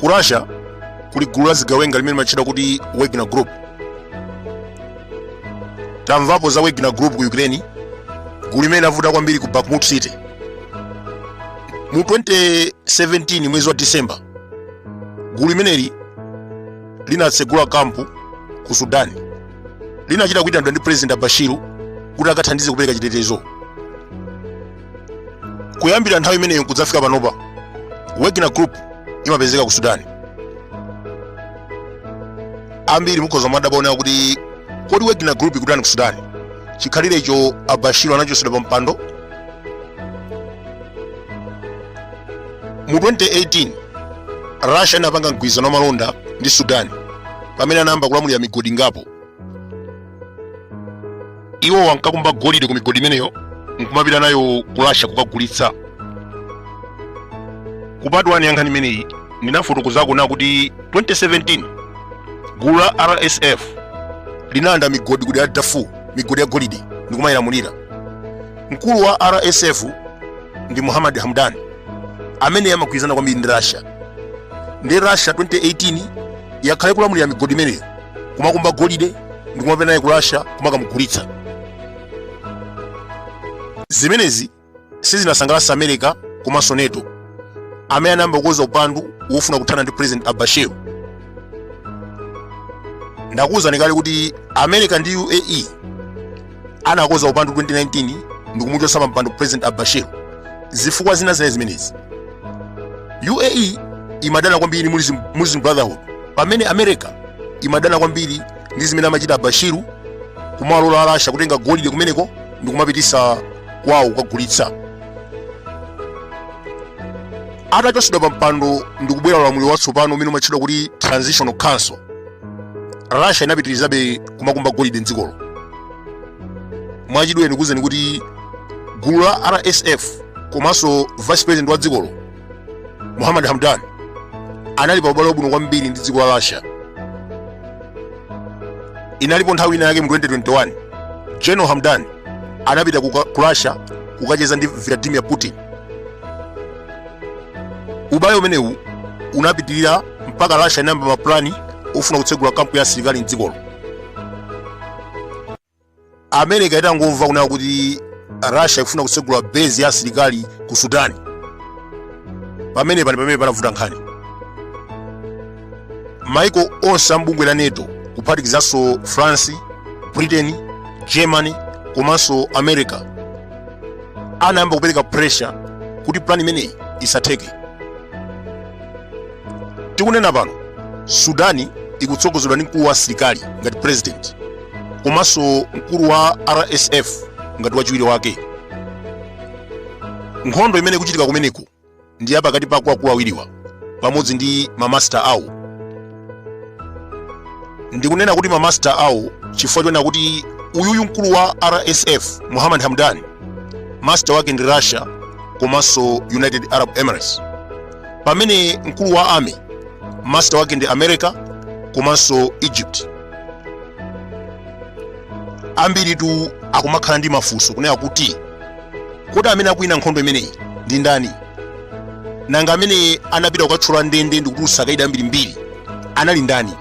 Ku Russia kuli gulu la zigawenga limene limatchedwa kuti Wagner Group. Tamvapo za Wagner Group ku Ukraine, gulu limene lavuta kwambiri ku Bakhmut City. Mu 2017 mwezi wa December, gulu limeneli linatsegula kampu ku Sudan. Linachita kuitanidwa ndi President Bashir kuti akathandize kupereka chitetezo. Kuyambira nthawi imeneyo kudzafika panopa, Wagner Group imapezeka ku Sudan. Ambiri mukhoza kumadabwa kuti kodi Wagner Group ikutani ku Sudan chikhalirecho a Bashir anachotsedwa pa mpando? Mu 2018 Russia inapanga mgwirizano wa malonda ndi Sudan pamene anayamba kulamulira migodi ingapo. Iwo ankakumba golide ku migodi imeneyo nkumapita nayo ku Russia kukagulitsa. Ku part 1 ya nkhani imeneyi ndinafotokozako kunena kuti 2017 gulu la RSF linalanda migodi ku dera la Darfur, migodi ya golide, ndikumayilamulira. Mkulu wa RSF ndi Muhammad Hamdan amene amagwirizana kwambiri ndi Russia. Ndi Russia 2018 yakhala ikulamulira migodi imeneyo, kumakumba golide ndikumapita naye ku Russia kumakamugulitsa. Zimenezi sizinasangalatsa America komanso NATO amene anayamba kukonza upandu wofuna kuthana ndi President al-Bashir. Ndakuwuzani kale kuti America ndi UAE anakonza upandu 2019 ndikumuchotsa pa mpando President al-Bashir. Zifukwa zina zinali zimenezi: UAE imadana kwambiri ndi Muslim Brotherhood, pamene America imadana kwambiri ndi zimene amachita Bashir, kumalola Russia kutenga golide kumeneko ndikumapitisa kwawo kukagulitsa. Atachotsedwa pa mpando ndikubwera ulamuliro watsopano umene umatchedwa kuti Transitional Council, Russia inapitirizabe kumakumba golide mdzikolo. Mwachidule ndikuwuzeni kuti gulu la RSF komanso vice president wa dzikolo Muhammad Hamdan anali pa ubale wabwino kwambiri ndi dziko la Russia. Inalipo nthawi ina yake mu 2021 General Hamdan anapita ku Russia kukacheza ndi Vladimir Putin. Ubale umenewu unapitirira mpaka Russia inayamba mapulani ofuna kutsegula kampu ya asilikali mdzikolo. America itangomva kunena kuti Russia ikufuna kutsegula base ya asilikali ku Sudan, pamene pani pamene panavuta nkhani. Maiko onse ambungwe la NATO kuphatikizanso France, Britain, Germany komanso America anayamba kupereka pressure kuti plan imeneyi isatheke. Tikunena pano, Sudani ikutsogozedwa ndi mkulu wa asilikali ngati president komanso mkulu wa RSF ngati wachiwiri wake. Nkhondo imene ikuchitika kumeneko ndi ya pakati pa akuluakulu awiriwa pamodzi ndi mamasta awo. Ndikunena kuti mamasta awo chifukwa chonena kuti uyuyu mkulu wa RSF Muhammad Hamdan master wake ndi Russia komanso United Arab Emirates, pamene mkulu wa army master wake ndi America komanso Egypt. Ambiritu akumakhala ndi mafunso kunena kuti kodi amene akuwina nkhondo imeneyi ndi ndani? Nanga amene anapita kukathyola ndende ndi kutulutsa akaidi ambirimbiri anali ndani?